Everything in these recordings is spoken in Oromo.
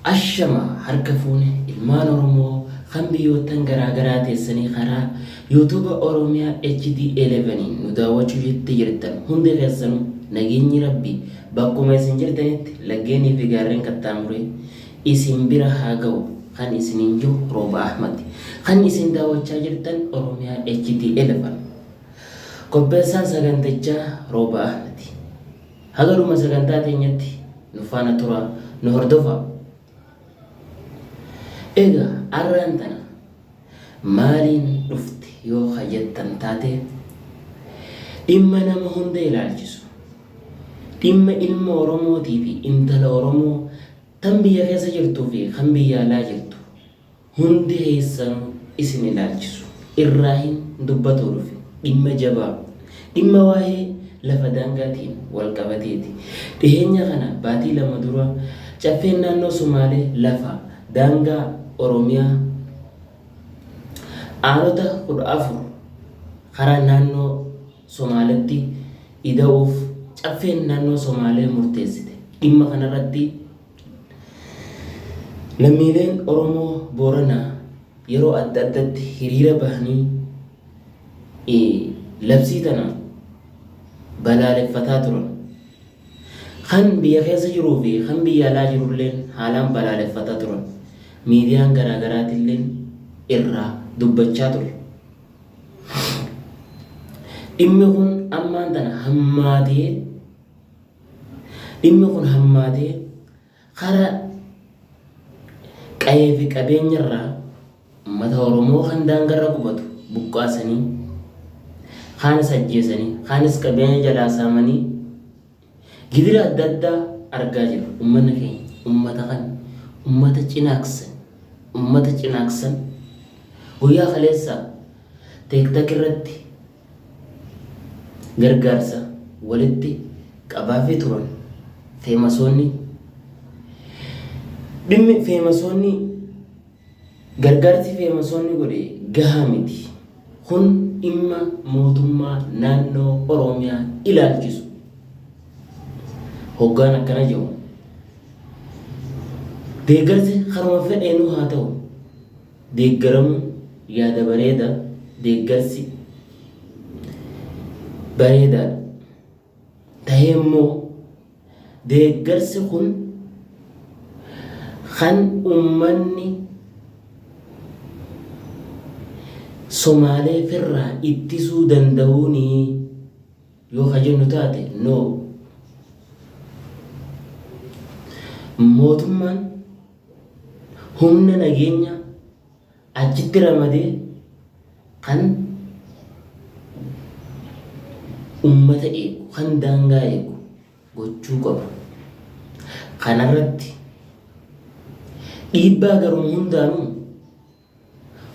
Ashama harka fuune ilmaan Oromoo kan biyyoottan garaa garaa teessanii karaa YouTube Oromiyaa HD 11 nu daawwachuu jetti jirtan hundi keessanuu nageenyi Rabbii bakkuma isin jirtanitti laggeenii fi gaarreen qaxxaamuree isin bira haa ga'u kan isiniin jiru Rooba Ahmad. Kan isin daawwachaa jirtan Oromiyaa HD 11. Qopheessaan sagantichaa Rooba Ahmad. Haga dhuma sagantaa teenyatti nu faana turaa, nu hordofaa. Egaa arraan tana maaliin dhufte yoo ka jettan taate, dhimma nama hunda ilaalchisu, dhimma ilma Oromootii fi intala Oromoo tan biyya keessa jirtuu fi kan biyya alaa jirtu hundi keessanuu isin ilaalchisu irraahin dubbatuu dhufe. Dhimma jabaa, dhimma waa'ee lafa daangaatiin wal qabateeti. Dhiheenya kana baatii 2 dura Caffeen Naannoo Sumaalee lafa daangaa Oromiyaa aanota 14 karaa naannoo Somaaletti ida'uuf Caffeen Naannoo Somaalee murteessite. Dhimma kanarratti Lammiileen Oromoo Booranaa yeroo adda addatti hiriira bahanii labsii tana balaaleffataa turan. Kan biyya keessa jiruu fi kan biyya alaa jirulleen haalaan balaaleffataa turan. Miidiyaan garaa garaatilleen irraa dubbachaa ture. Dhimmi kun ammaan tana hammaatee Dhimmi kun hammaatee kara qayee fi qabeenya irraa ummata Oromoo kan daangarra qubatu buqqaasanii, kaanis ajjeesanii, kaanis qabeenya jalaa saamanii gidira adda addaa argaa jira. Ummanni keenya ummata kana ummata Cinaaksan, ummata Cinaaksan guyyaa kaleessaa TikTok irratti gargaarsa walitti qabaafii turan feemasoonni. Dhimmi feemasoonni gargaarsi feemasoonni godhe gahaa miti. Kun dhimma mootummaa naannoo Oromiyaa ilaalchisu. Hoggaan akkana jedhu deeggarsi karuma fedheenuu haa ta'u Deeggaramuun yaada bareeda deeggarsi bareedaadha. Tahee immoo deeggarsi kun kan ummanni Somaalee firraa ittisuu danda'uunii yoo ka jennu taate no. Mootummaan humna nageenya achitti ramadee kan ummata eegu, kan daangaa eegu gochuu qaba. Kanarratti dhiibbaa garuma hundaanuu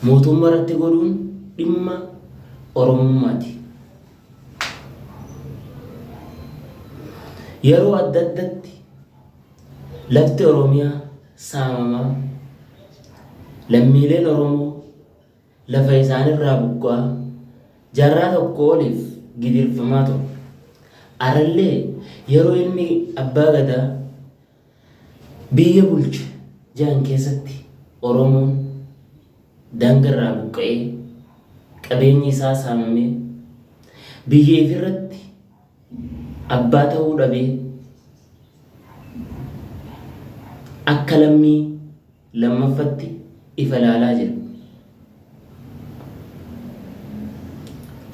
mootummaa irratti godhuun dhimma Oromummaati. Yeroo adda addatti lafti Oromiyaa saamamaa, lammiileen Oromoo lafa isaanirraa buqqa'aa jaarraa tokko oliif gidirfamaa ture. Arallee yeroo ilmi abbaa gadaa biyya bulcha jedhan keessatti Oromoon daangarraa buqqa'ee, qabeenyi isaa saamamee, biyya ifirratti abbaa ta'uu dhabee akka lammii lammaffatti ifa ilaalaa jira.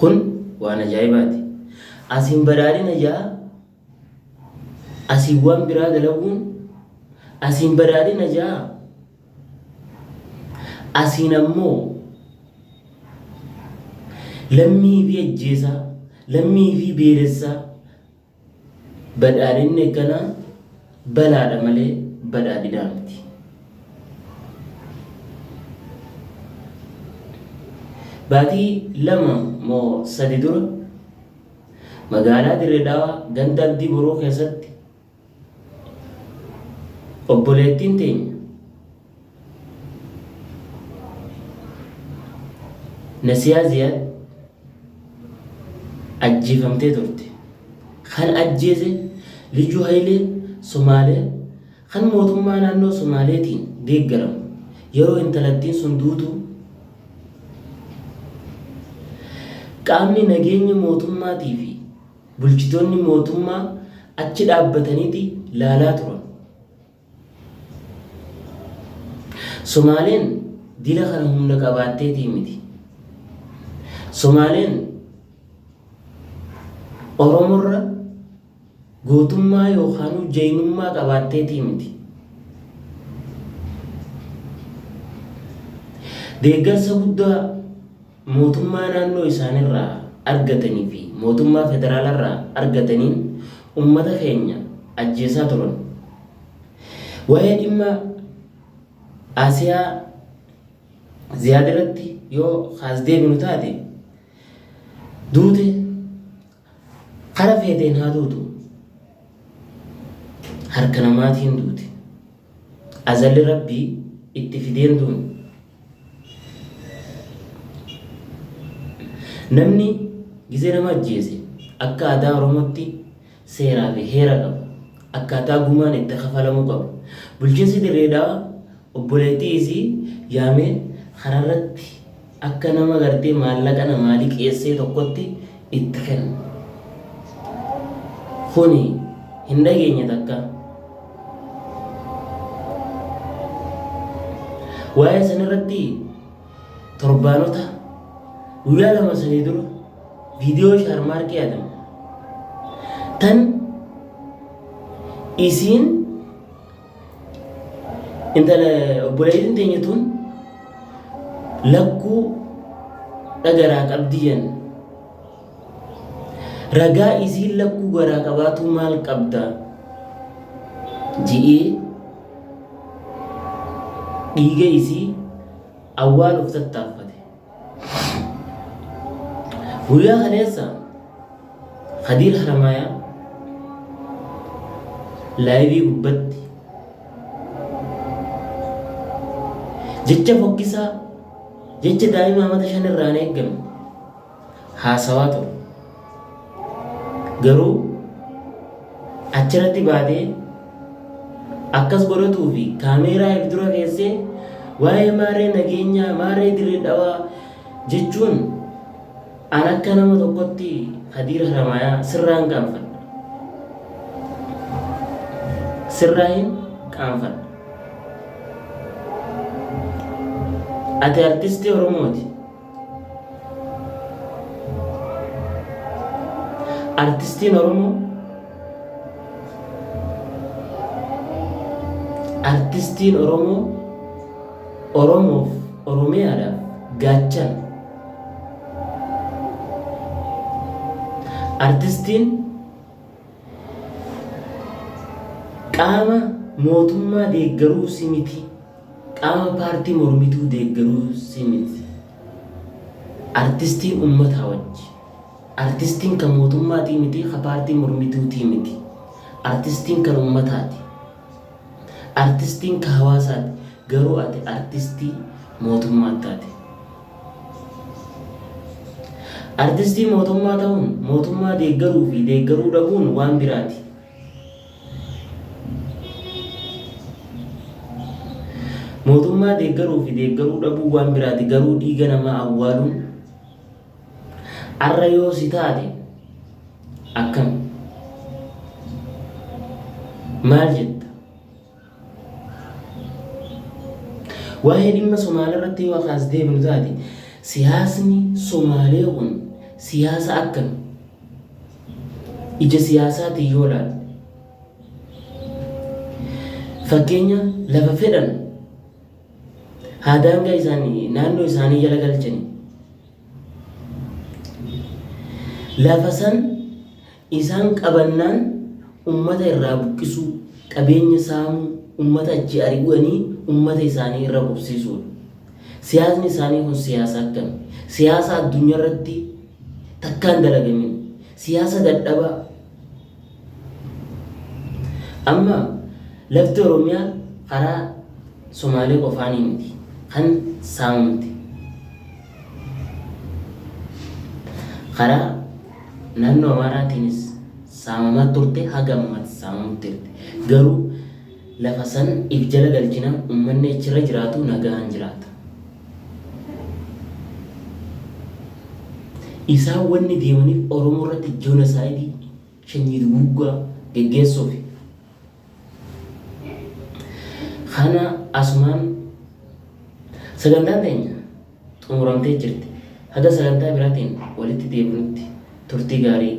Kun waan ajaa'ibaati. Asiin badhaadhina ja'a, asiin waan biraa dalaguun, asiin badhaadhina ja'a, asiin ammoo lammii fi ajjeesaa, lammii fi beelessaa badhaadhinni akkanaa balaadha malee badhaadhinaa miti. Baatii 2 moo 3 dura magaalaa Dirree Dhawaa ganda Abdii Boruu keessatti Obboleettiin teenya Nasiyaa Ziyaad ajjeefamtee turte. Kan ajjeese Lijuu Hayilee Somaalee kan mootummaa naannoo Somaaleetiin deeggaramu yeroo intalattiin sun duutu qaamni nageenya mootummaatii fi bulchitoonni mootummaa achi dhaabbataniiti laalaa turan. Somaaleen dila kana humna qabaatteetii miti. Somaaleen Oromorra gootummaa yookaanuu jaynummaa qabaatteetii miti. Deeggarsa guddaa mootummaa naannoo isaanirraa argatanii fi mootummaa federaalarraa argataniin ummata keenya ajjeesaa turan. Waa'ee dhimma Asiyaa Ziyaad irratti yoo kaas deebinu taate duute kara feeteen haa duutu harka namaatiin duute. Azalli Rabbii itti fideen duune. Namni gizee nama ajjeese akka aadaa Oromootti seeraa fi heera qaba. Akkaataa gumaan itti kafalamuu qaba. Bulchiinsi Dirree Dhawaa obboleettii isii yaamee kararratti akka nama gartee maallaqa namaa liqeessee tokkotti itti kenna. Kuni hin dhageenye takka. Waa'ee sanirratti torbaanota guyyaa 2-3 dura viidiyoo Shaarmaarkee Adam tan isiin intala obboleettiin teenya tun lakkuu dhagaraa qabdi jenna. Ragaa isiin lakkuu garaa qabaatuu maal qabda ji'ee dhiiga isii awwaaluuf tattaaffate. Guyyaa kaleessa Khadiir Haramaayaa laayivii gubbatti jecha fokkisaa jecha daa'ima amata 5 irraa hin eeggamne haasawaa ture. Garuu achirratti baatee akkas godhatuu fi kaameeraa if dura keessee waa'ee maarree nageenyaa maarree dirree dhawaa jechuun an akka nama tokkotti Khadiir Haramaayaa sirraan qaanfadha. Sirraa hin qaanfadha. Ati artistii Oromooti. Artistiin Oromoo Artistiin Oromoo Oromoof Oromiyaadhaaf gaachana. Artistiin qaama mootummaa deeggaruu si miti, qaama paartii mormituu deeggaruu si miti. Artistiin ummataa wajji. Artistiin kan mootummaatii miti, ka paartii mormituutii miti. Artistiin kan ummataati. Artistiin ka hawaasaati. Garuu ati artistii mootummaa taate. Artistii mootummaa ta'uun mootummaa deeggaruu fi deeggaruu dhabuun waan biraati. Mootummaa deeggaruu fi deeggaruu dhabuu waan biraati garuu dhiiga namaa awwaaluun arra yoo si taate akkam? Maal jetta? Waa'ee dhimma Somaalee irratti yoo akaas deebinu taate siyaasni Somaalee kun siyaasa akkami? Ija siyaasaatiin yoo ilaalle fakkeenya lafa fedhan haa daangaa isaanii naannoo isaanii jala galchanii lafa san isaan qabannaan ummata irraa buqqisuu, qabeenya saamuu, ummata achi ari'uanii ummata isaanii irra qubsiisuudha. Siyaasni isaanii kun siyaasa akkami? Siyaasa addunyaa irratti takkaan dalagamin. Siyaasa dadhabaa. Amma lafti Oromiyaa karaa Somaalee qofaanii miti kan saamamte. Karaa naannoo Amaaraatiinis saamamaa turte haga ammaatti saamamutti jirti. Garuu Lafa san if jala galchinaan ummanni achirra jiraatu nagahaan jiraata. Isaan wanni deemaniif Oromoo irratti joonosaayidii, shanyii duguuggaa, geggeessuufi. Kana asumaan sagantaan teenya xumuramtee jirti. Haga sagantaa biraatiin walitti deebinutti turtii gaarii.